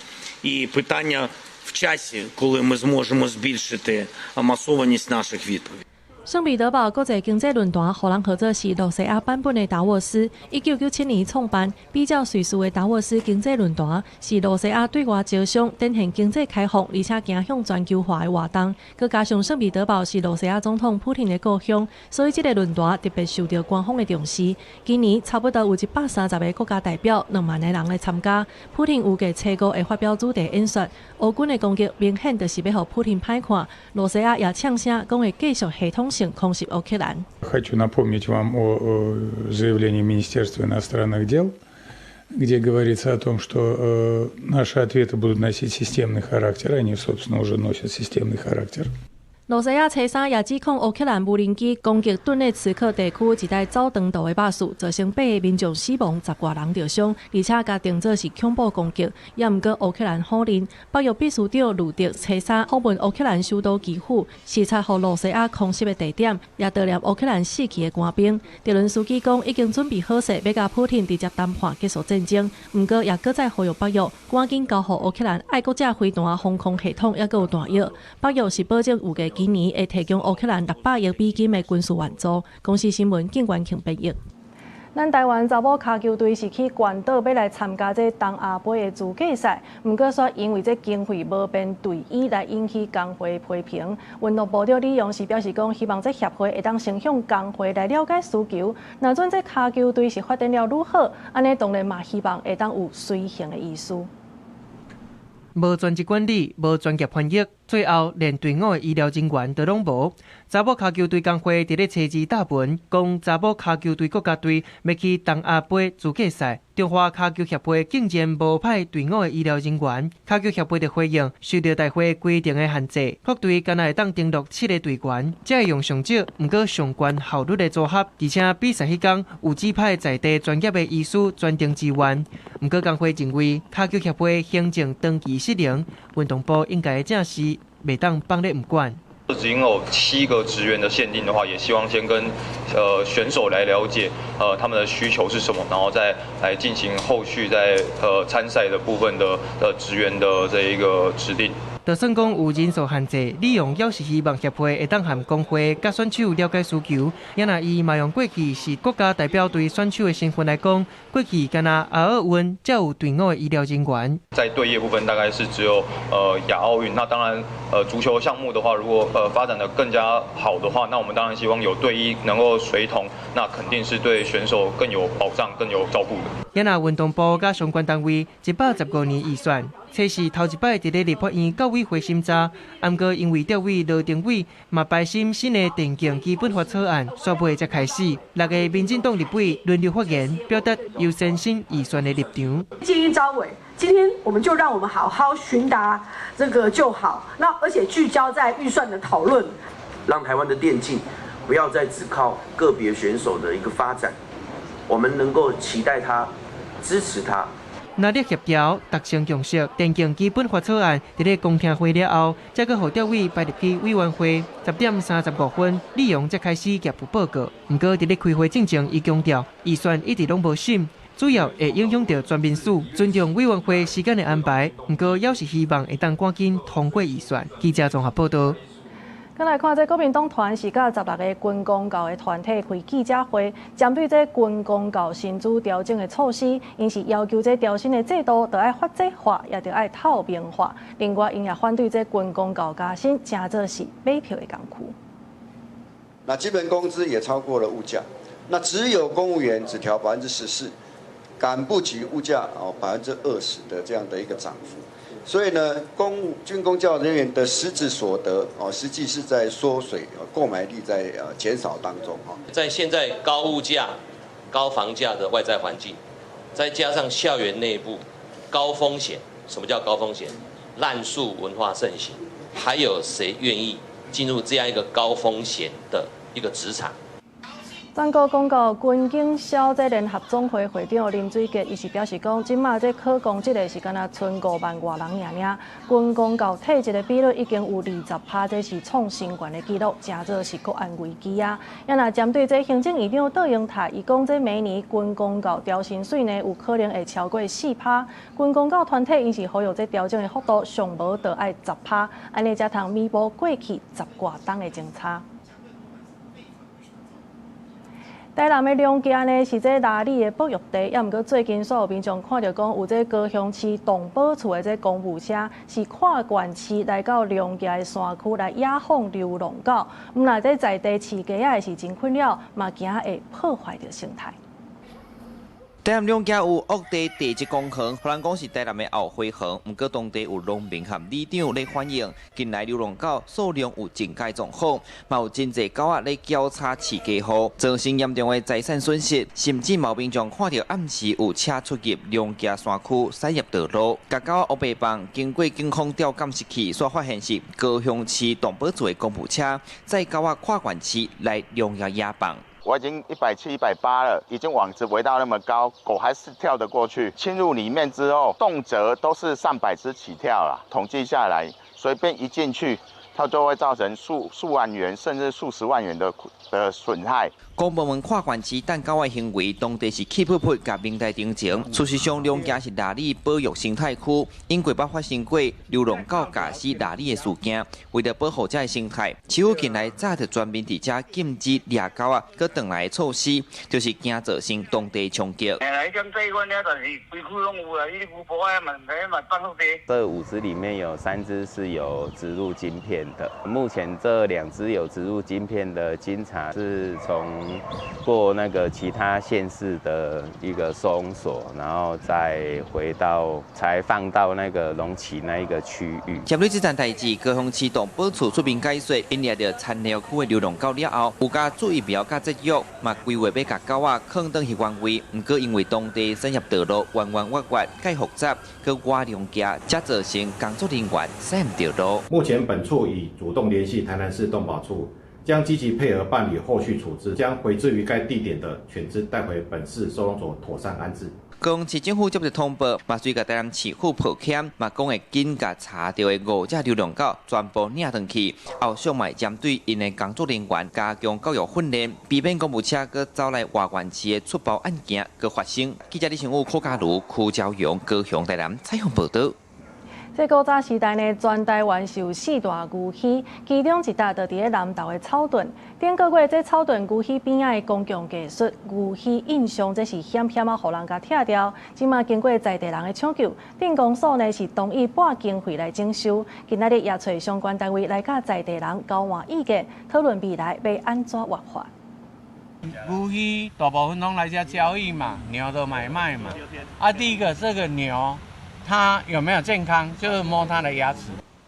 І питання в часі, коли ми зможемо збільшити масованість наших відповідей. 聖彼得堡國際經濟論壇，予人號做是羅西亞版本的達沃斯。1997年創辦，比較瑞士的達沃斯經濟論壇，是羅西亞對外招商、展現經濟開放，而且走向全球化的活動。閣加上聖彼得堡是羅西亞總統普廷的故鄉，所以這個論壇特別受著官方的重視。今年差不多有130個國家代表，2萬個人來參加。普廷預計初五會發表主題演說。烏軍的攻擊明顯就是欲予普廷歹看。羅西亞也嗆聲講會繼續系統性空襲烏克蘭。 Хочу напомнить вам о заявлении Министерства иностранных дел, где говорится о том, что наши ответы будут носить системный характер, они, собственно, уже носят системный характер. 羅西亞初三也指控烏克蘭無人機攻擊頓涅茨克地區一台走長途的巴士，造成八个民眾死亡，10外人著傷，而且共定做是恐怖攻擊。也毋過烏克蘭否認。北約秘書長呂德初三訪問烏克蘭首都基輔，視察予羅西亞空襲的地點，也悼念烏克蘭死去的官兵。澤倫斯基講已經準備好勢，欲共普廷直接談判結束戰爭。毋過也閣再呼籲北約趕緊交予烏克蘭愛國者飛彈防空系統，抑閣有彈藥。北約是保證預計今年會提供烏克蘭600億美金的軍事援助。公視新聞，景元慶編譯。咱台灣查某跤球隊是去關島欲來參加這東亞盃的資格賽，毋過煞因為這經費無編隊醫來引起工會批評。運動部長李陽是表示講，希望這協會會當先向工會來了解需求。若準這跤球隊是發展了愈好，按呢當然嘛希望會當有隨行的醫師。無專職管理，無專業翻譯，最後連隊伍的醫療人員都攏無。查某跤球隊工會佇咧初二貼文，講查某跤球隊國家隊欲去東亞盃資格賽，中華跤球協會竟然無派隊伍的醫療人員。跤球協會就回應，受著大會規定的限制，各隊干焦會當登錄7個隊員，才會用上少，毋過上懸效率的組合。而且比賽彼工有指派在地專業的醫師專程支援。毋過工會認為，跤球協會行政長期失靈，運動部應該正視，袂當放咧毋管。只有7個職員的限定的話，也希望先跟選手來了解，他們的需求是什麼，然後再來進行後續在參賽的部分的職員的這一個指定。就算講有人數限制，李陽猶是希望協會會當和工會佮選手了解需求。也若伊嘛用過去是國家代表隊選手的身份來講，過去干焦亞奧運才有隊伍的醫療人員。在隊醫部分，大概是只有亞奧運。那當然，足球項目的話，如果發展得更加好的話，那我們當然希望有隊醫能夠隨同，那肯定是對選手更有保障、更有照顧的。也若運動部佮相關單位115年預算，這是頭一擺佇咧立法院教委會審查，毋過因為調委羅廷偉嘛排審新的電競基本法草案，煞未才開始。6个民進黨立委輪流發言，表達優先審預算的立場。建議召委，今天我們就讓我們好好詢答這個就好。那而且聚焦在預算的討論，讓台灣的電競不要再只靠個別選手的一個發展，我們能夠期待他，支持他。若力協調達成共識，電競基本法草案佇咧公聽會了後，才閣予調委排入去委員會。10點35分，李陽才開始業務報告。毋過佇咧開會進前，伊強調預算一直攏無審，主要會影響著全民署，尊重委員會時間的安排。毋過，猶是希望會當趕緊通過預算。記者綜合報道。閣來看，這國民黨團是佮16個軍公教的團體開記者會，針對這軍公教薪資調整的措施，𪜶是要求這調薪的制度著愛法制化，也著愛透明化。另外，𪜶也反對這軍公教加薪，誠做是買票的工具。那基本工資也超過了物價，那只有公務員只調14%，趕不及物價哦20%的這樣的一個漲幅。所以呢，軍公教人員的實質所得哦，實際是在縮水，購買力在減少當中。在現在高物價、高房價的外在環境，再加上校園內部高風險，什麼叫高風險？濫訴文化盛行，還有誰願意進入這樣一個高風險的一個職場？全國公告軍警消這聯合總會會長林水傑，伊是表示講，這馬這考公職的是干焦賰5萬外人爾爾，軍公教退職的比率已經有20%，這是創新懸的紀錄，誠做是國安危機啊！也若針對這行政院長卓榮泰，伊講這明年軍公教調薪水呢，有可能會超過4%。軍公教團體𪜶是呼籲這調整的幅度上無著愛10%，按呢才通彌補過去10外冬的政差。台南的龍崎呢，是這鯪鯉的保育地，也毋過最近煞有民眾看著講，有這高雄市動保處的這公務車是跨縣市來到龍崎的山區來野放流浪狗，毋但這在地飼雞仔是真困擾，嘛驚會破壞著生態。台南龍崎有惡地地質公園，予人講是台南的後花園，毋過當地有農民和里長咧反映，近來流浪狗數量有增加狀況，嘛有真濟狗仔咧交叉飼雞戶，造成嚴重的財產損失，甚至嘛有民眾看著暗時有車出入龍崎山區，駛入道路，共狗仔烏白放，經過警方調監視器，煞發現是高雄市動保處的公務車，載狗仔跨縣市來龍崎野放。我已經170、180了，已經網子圍到那麼高，狗還是跳得過去。侵入裡面之後，動輒都是上百隻起跳了。統計下來，隨便一進去，它就會造成數萬元甚至數十萬元的損害。公部门跨县市等狗仔行为，当地是气噗噗，共明代澄清。事实上，龙崎是腊里保育生态区，英国捌发生过流浪狗咬死腊里的事件。为著保护这个生态，市府近来早就全面伫遮禁止掠狗仔，阁转来的措施，就是惊造成当地冲击。這5隻裡面有3隻是有植入晶片的，目前這2隻有植入晶片的經查是從過那個其他縣市的一個收容所，然後再回到才放到那個龍崎那一個區域。針對這件代誌，高雄市動保處出面解說，𪜶掠著田寮區的流浪狗了後，有共注疫苗佮節育，嘛規劃欲共狗仔囥轉去原位。毋過因為當地產業道路彎彎彎彎，較複雜，閣倚龍崎，才造成工作人員駛毋著路。目前本處已主動聯繫台南市動保處，將積極配合辦理後續處置，將回置於該地點的犬隻帶回本市收容所妥善安置。高雄市政府接著通報，嘛隨共台南市府抱歉，嘛講會緊共查著的5隻流浪狗全部領轉去，後續嘛會針對𪜶的工作人員加強教育訓練，避免講無車閣走來外縣市的出包案件閣發生。記者李成武、柯家如、柯昭陽、高雄台南採訪報導。這古早時代呢，全台灣是有四大牛墟，其中一搭就佇咧南投的草屯。頂個月，這草屯牛墟邊仔的公共藝術牛墟印象，這是險險仔予人共拆掉。這馬經過在地人的搶救，鎮公所呢是同意撥經費來整修。今仔日也揣相關單位來佮在地人交換意見，討論未來欲按怎活化。牛墟大部分攏來遮交易嘛，牛的買賣嘛。啊，第一個這個牛，它有沒有健康，就是摸它的牙齒。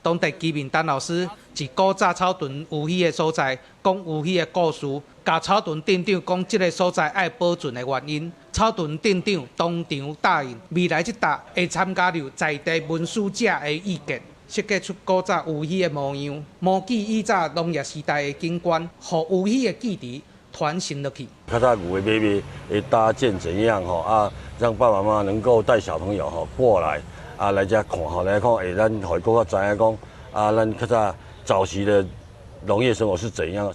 當地居民陳老師佇古早草屯牛墟的所在，講牛墟的故事，共草屯鎮長講這个所在愛保存的原因。草屯鎮長當場答應，未來這搭會參加著在地文史者的意見，設計出古早牛墟的模樣，模擬以早農業時代的景觀，予牛墟的記憶傳承落去。較早牛的買賣會搭建怎樣吼啊？讓爸爸媽媽能夠帶小朋友吼過來啊，來遮看吼，來看會咱予伊閣較知影講啊，咱較早早期的農業生活是怎樣。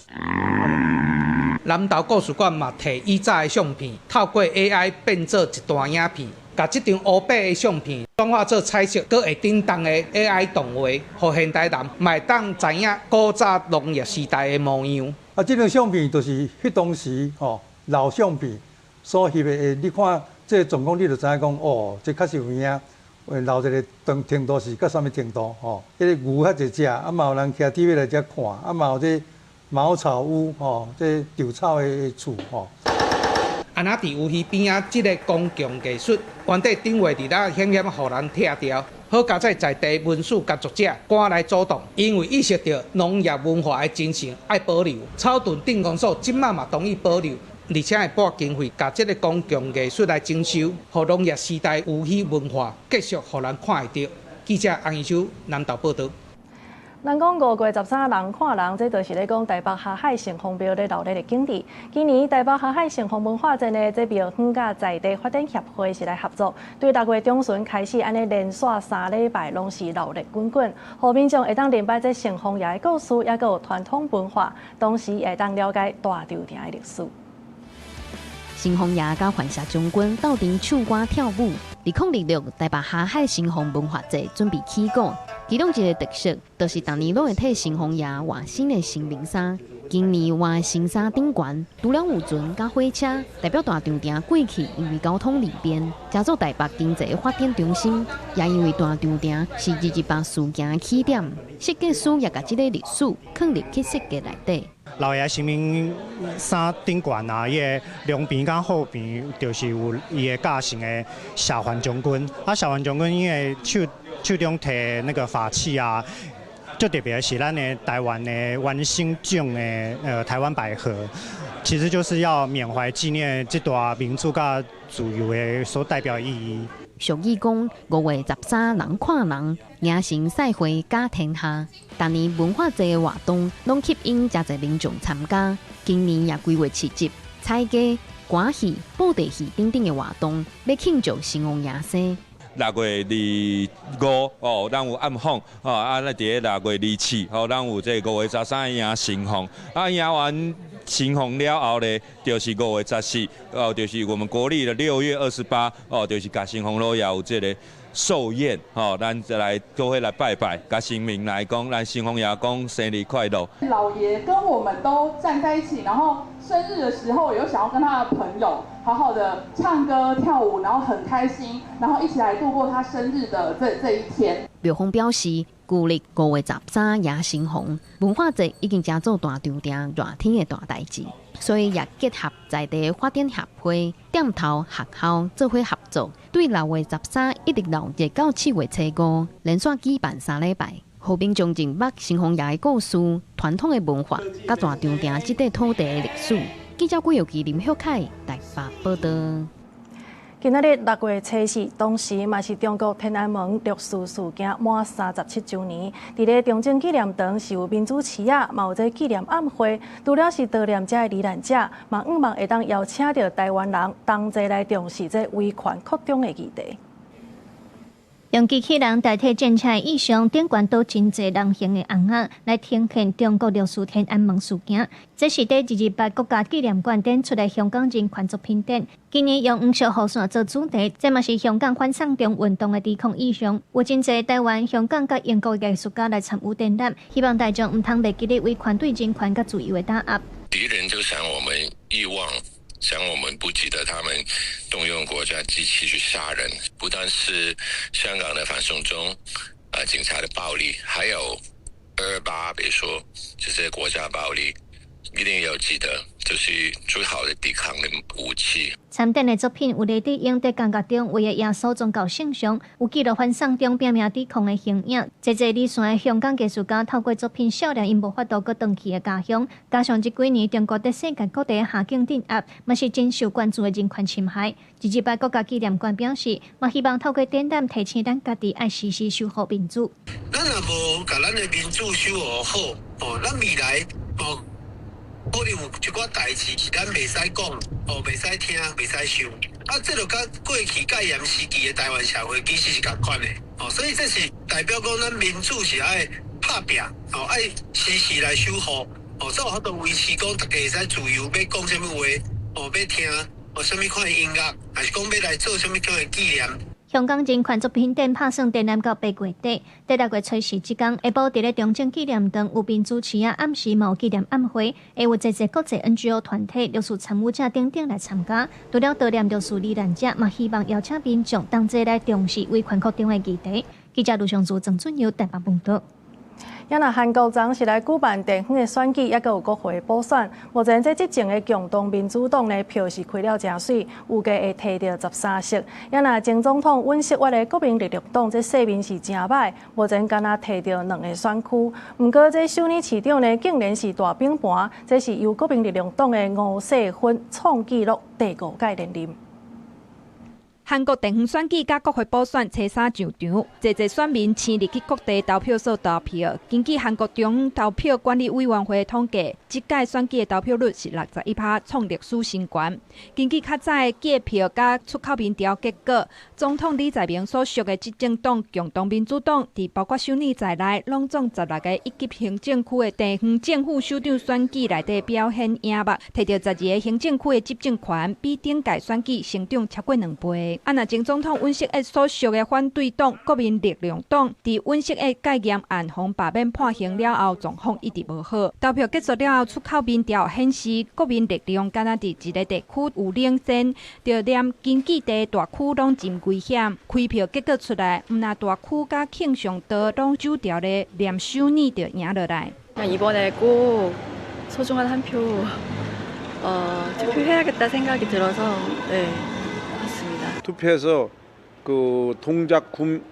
南投故事館嘛，提以早的相片，透過 AI 變做一段影片，共這張烏白的相片轉化做彩色，閣會振動的 AI 動畫，予現代人嘛會當知影古早農業時代的模樣。啊，這張相片就是彼當時吼老相片所翕的，你看這個狀況，你就知影講哦，這確實有影，老一个程度是到啥物程度吼？彼个牛遐濟隻，啊嘛有人騎鐵馬來遮看，啊嘛有這茅草屋吼，這稻草的厝吼。啊，若佇牛墟邊仔這个公共藝術，原底頂月佇咧險險予人拆掉，好佳哉在地文史佮作者趕來主動，因為意識著農業文化的精神愛保留。草屯鎮公所這馬嘛同意保留，而且會撥經費，共這个公共藝術來整修，予農業時代牛墟文化繼續予人看會著。記者洪義修南投報導。人講5月13人看人，這就是咧講台北霞海城隍廟咧鬧熱的景致。今年台北霞海城隍文化節呢，這廟方佮在地發展協會是來合作，對6月中旬開始，按呢連續3禮拜攏是鬧熱滾滾，予民眾會當認捌這城隍爺的故事，抑閣有傳統文化，同時會當了解大稻埕的歷史。城隍爺佮范協將軍鬥陣唱歌跳舞。2026台北霞海城隍文化節準備起鼓，其中一个特色就是逐年攏會替城隍爺換新的神明衫。今年換新衫頂懸，除了有船佮火車，代表大稻埕過去因為交通利便，成做台北經濟發展中心，也因為大稻埕是228事件的起點，設計師也共這个歷史囥入去設計內底。老爺神明衫頂懸啊，伊的兩邊佮後邊就是有伊的駕乘的謝范將軍。啊，謝范將軍伊的手中提那個法器啊，最特別的是咱的台灣的原生種的台灣百合，其實就是要緬懷紀念這段民主佮自由的所代表意義。俗語講5月13人看人，迎神賽會甲天下。逐年文化節的活動攏吸引誠濟民眾參加。今年也規劃市集、彩雞、歌戲、布袋戲等等的活動，欲慶祝城隍爺生。6月25哦，咱有暗訪哦，啊，咱佇咧6月24哦，咱有這5月13迎神鳳，啊，迎完神鳳了後咧，就是5月14哦，就是我們國曆的6月28哦，就是共神鳳老爺有這個壽宴，吼，咱就來做伙來拜拜，共神明來講，咱神鳳爺講生日快樂。老爺跟我們都站在一起，然後生日的時候有想要跟他的朋友好好的唱歌跳舞，然後很開心，然後一起來度過他生日的這一天。廟方表示，舊曆5月13迎神鳳文化節已經成做大場埕熱天的大代誌，所以也結合在地發展協會、店頭學校做伙合作，對6月13一直鬧熱到7月初5，連續舉辦3禮拜，予民眾認捌神鳳爺的故事、傳統的文化，佮大場埕這塊土地的歷史。記者郭耀基、林旭凱台北報導。今仔日6月初4，同時嘛是中國天安門六四事件滿37週年。佇咧中正紀念堂是有民主旗仔，嘛有這紀念暗會。除了是悼念這个罹難者，嘛向望會當邀請著臺灣人同齊來重視這維權擴張的議題。用機器人代替戰車意象，頂懸都真濟人形的尪仔來呈現中國六四天安門事件。這是佇228國家紀念館展出的香港人權作品展。今年用黃色雨傘做主題，這嘛是香港反送中運動的抵抗意象。有真濟臺灣、香港佮英國藝術家來參與展覽，希望大眾毋通袂記得維權對人權佮自由的打壓。敵人就想我們遺忘。想我們不記得他們動用國家機器去殺人，不但是香港的反送中，啊，警察的暴力，還有228，比如說這些國家暴力，一定要記得，就是最好的抵抗的武器。參展的作品有黎智英佇監獄中畫的耶穌宗教聖像，有記錄反送中拼命抵抗的形影。濟濟離散的香港藝術家透過作品笑臉，𪜶無法度閣轉去的家鄉。加上這幾年中國佇世界各地下境鎮壓，嘛是真受關注的人權侵害。228國家紀念館表示，嘛希望透過展覽提醒咱家己愛時時守護民主。咱若無共咱的民主守護好，哦，咱未來哦。可能有一寡代誌是咱袂使講，哦，袂使聽，袂使想。啊，這就佮過去戒嚴時期的臺灣社會其實是仝款的，哦，所以這是代表講咱民主是愛拍拚，哦，愛時時來守護，哦，才有法度維持講大家會使自由欲講啥物話，哦，欲聽，哦，啥物款的音樂，還是講欲來做啥物款的紀念。香港人權作品展拍算展覽到8月底，佇6月初4這工，下晡佇咧中正紀念堂有民主旗仔，暗時嘛有紀念暗會，會有濟濟國際 NGO 團體、六四參與者等等來參加。除了悼念六四罹難者，嘛希望邀請民眾同齊來重視維權擴張的議題。記者盧尚祖、鄭俊耀台北報導。也若韓國昨是來舉辦地方的選舉，猶閣有國會補選。目前這執政的共同民主黨呢，票是開了誠媠，預計會提著13席。也若前總統尹錫悅的國民力量黨這勢面是誠䆀，目前敢若提著兩個選區。毋過這首爾市長呢，竟然是大反盤，這是由國民力量黨的吳世勳創紀錄第五屆連任。韓國地方選舉佮國會補選初三上場，濟濟選民親入去各地投票所投票。根據韓國中央投票管理委員會統計，這屆選舉的投票率是61%，創歷史新高。根據較早的計票佮出口民調結果，總統李在明所屬的執政黨共同民主黨，佇包括首爾在內，攏總16個一級行政區的地方政府首長選舉內底表現贏目，提著12个行政區的執政權，比頂屆選舉成長超過兩倍。啊！若前總統尹錫悅所屬的反對黨國民力量黨，佇尹錫悅戒嚴案予罷免判刑了後，狀況一直無好。投票結束了後，出口民調顯示，國民力量敢若佇一个地區有領先，就連根據地大區攏真危險。開票結果出來，毋但大區佮慶尚道攏走掉咧，連首爾就贏落來。 이번에꼭소중한한표어투표해야겠다생각이들어서네 투표해서 그 동작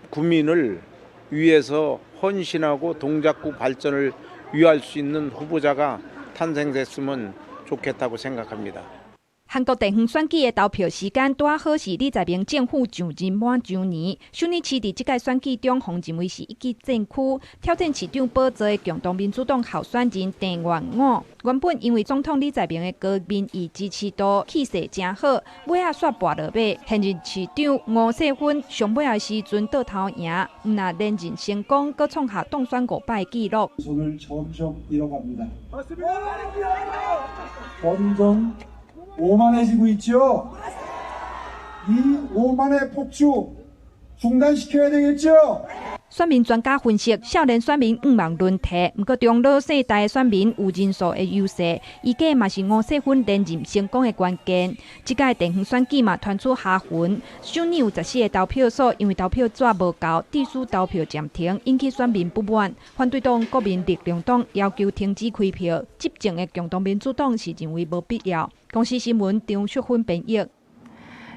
구민을 위해서 헌신하고 동작구 발전을 위할 수 있는 후보자가 탄생됐으면 좋겠다고 생각합니다. 韓國地方選舉的投票時間拄好是李在明政府上任滿週年。首爾市佇這屆選舉中，予認為是一級戰區，挑戰市長寶座的共同民主黨候選人鄭元武，原本因為總統李在明的高民意支持度氣勢誠好，尾仔煞跋落馬。現任市長吳世勳上尾仔時陣倒頭贏，毋但連任成功，閣創下當選五擺紀錄。 오만해지고 있죠? 이 오만의 폭주 중단시켜야 되겠죠? 選民專家分析，少年選民向望輪替，毋過中老世代選民有人數的優勢，預計嘛是吳世勳連任成功的關鍵。這屆地方選舉嘛傳出蝦雲，首爾有14個投票所，因為投票紙無夠，致使投票暫停，引起選民不滿。反對黨國民力量黨要求停止開票，執政的共同民主黨是認為無必要。公視新聞張淑芬編譯。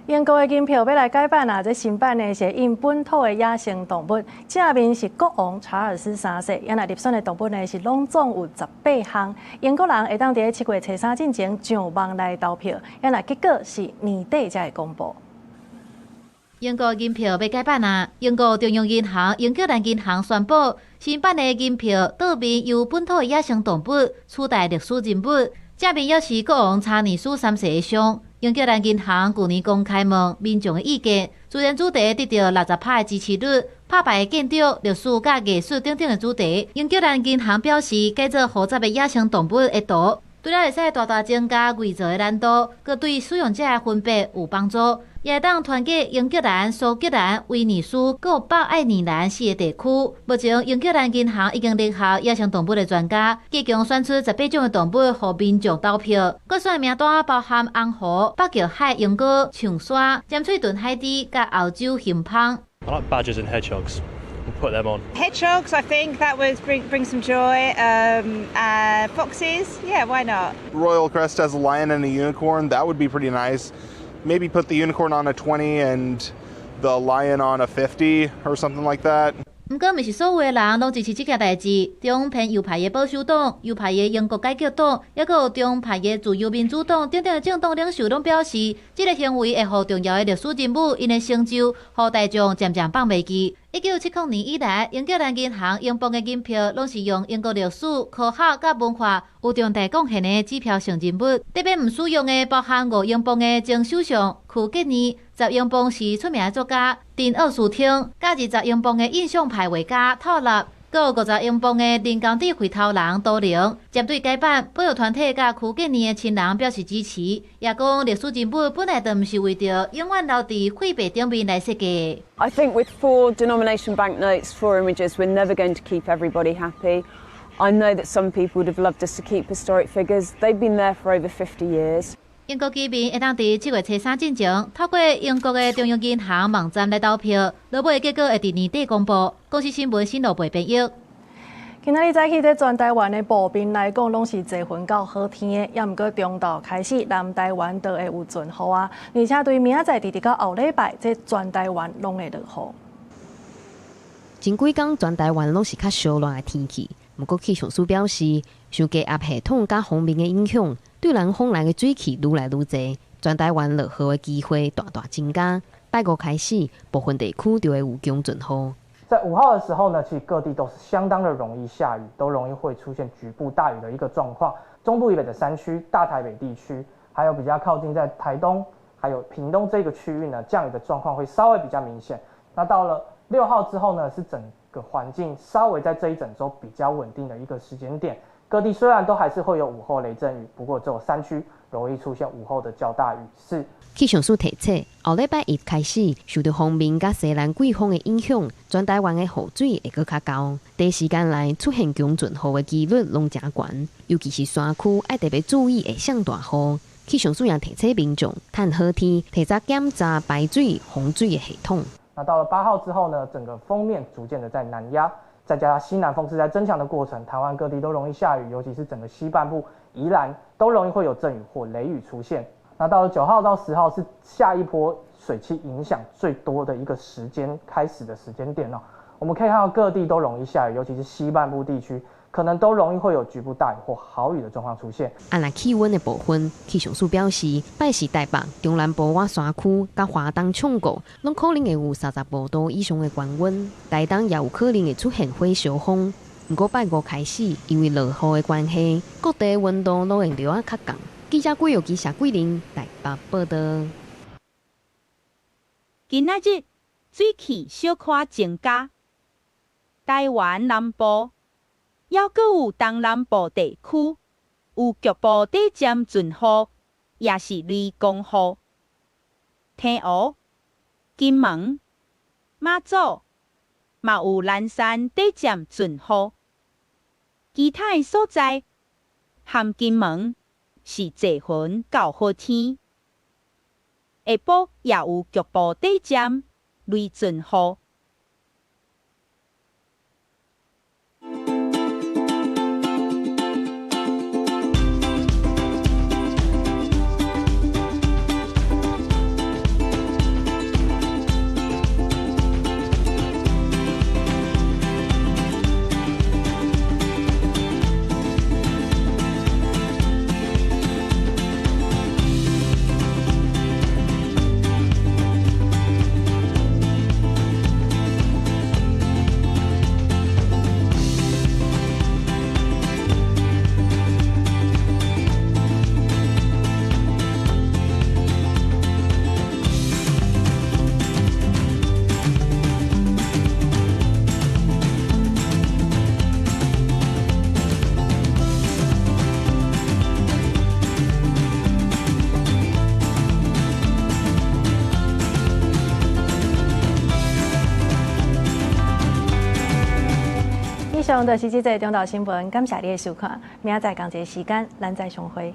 英國的銀票欲來改版啊！這新版呢是印本土的野生動物，正面是國王查爾斯三世，啊若入選的動物呢是攏總有18項。英國人會當佇7月初三進前上網來投票，啊若結果是年底才會公布。英國銀票欲改版啊！英國中央銀行英格蘭銀行宣布，新版的銀票倒面由本土的野生動物取代歷史人物，正面猶是國王查爾斯三世的像。英格蘭銀行舊年公開問民眾的意見，自然主題得著60%的支持率，拍敗建築、歷史佮藝術等等的主題。英格蘭銀行表示，改做複雜的野生動物的圖，除了會使大大增加偽造的難度，閣對使用者的分別有幫助，也會當團結英格蘭、蘇格蘭、威爾斯、閣北愛爾蘭四个地區。目前，英格蘭銀行已經聯合野生動物的專家，共同選出18種的動物，予民眾投票。閣選的名單包含紅狐、北極海鸚鵡、長鯊、尖喙盾海豬、佮歐洲熊蜂。 I like badgers and hedgehogs. Put them on. Hedgehogs, I think that would bring some joy. Foxes, yeah, why not? Royal crest has a lion and a unicorn. That would be pretty nice. Maybe put the unicorn on a 20 and the lion on a 50 or something like that. 毋過，毋是所有的人攏支持這件代誌。中偏右派的保守黨、右派的英國改革黨，抑閣有中派的自由民主黨等等的政黨領袖攏表示，這个行為會予重要的歷史人物𪜶的成就，予大眾漸漸放袂記。1970年以來，英格蘭銀行英鎊的銀票攏是用英國歷史、科學佮文化有重大貢獻的指標性人物。特別毋使用的包含5英鎊的前首相柯潔年，10英鎊是出名的作家陳奧斯汀，佮20英鎊的印象派畫家透納，閣有50英鎊的人工智慧頭人多靈。針對改版，保育團體佮柯潔年的親人表示支持，也講歷史人物本來就毋是為著永遠留佇貨幣頂面來設計。 I think with four denomination banknotes, four images, we're never going to keep everybody happy. I know that some people would have loved us to keep historic figures. They've been there for over 50 years. 英國居民會當佇7月初三進前，透過英國的中央銀行網站來投票，落尾結果會佇年底公布。公視新聞新羅貝編譯。今仔日早起，佇全台灣的步兵來講，攏是濟雲到好天的，也毋過中晝開始，南台灣就會有陣雨啊。而且對明仔載直直到後禮拜，這全台灣攏會落雨。前幾工全台灣攏是較燒熱的天氣，毋過氣象署表示，受低壓系統佮鋒面的影響，對南風來的水汽愈來愈濟，全台灣落雨的機會大大增加。拜五開始，部分地區就會有強陣雨。在5號的時候呢，其實各地都是相當的容易下雨，都容易會出現局部大雨的一個狀況。中部以北的山區、大台北地區，還有比較靠近在台東、還有屏東這個區域呢，降雨的狀況會稍微比較明顯。那到了6號之後呢，是整個環境稍微在這一整週比較穩定的一個時間點。各地雖然都還是會有午後雷陣雨，不過只有山區容易出現午後的較大雨勢。氣象署提醒，後禮拜一開始，受著鋒面佮西南季風的影響，全台灣的雨水會閣較厚。短時間內出現強陣雨的幾率攏誠懸，尤其是山區愛特別注意會降大雨。氣象署也提醒民眾，趁好天提早檢查排水、防水的系統。那到了8號之後呢，整個鋒面逐漸的在南壓，再加上西南風是在增強的過程，台灣各地都容易下雨，尤其是整個西半部、宜蘭都容易會有陣雨或雷雨出現。那到了9號到10號是下一波水汽影響最多的一個時間開始的時間點哦。我們可以看到各地都容易下雨，尤其是西半部地區可能都容易會有局部大雨或豪雨的狀況出現。啊，若氣溫的部分，氣象署表示，拜四台北、中南部倚山區、佮華東衝過，攏可能會有35度以上的高溫。台東也有可能會出現火燒風。毋過拜五開始，因為落雨的關係，各地溫度攏會略仔較降。記者郭玉基、謝桂玲台北報導。今仔日水汽小可增加，台灣南部。猶閣有東南部地區有局部短暫陣雨，抑是雷公雨。天湖、金門、馬祖嘛有零散短暫陣雨。其他的所在含金門是濟雲到好天，下晡也有局部短暫雷陣雨。以上就是這節中晝新聞，感謝你的收看，明仔載仝一个時間，咱再相會。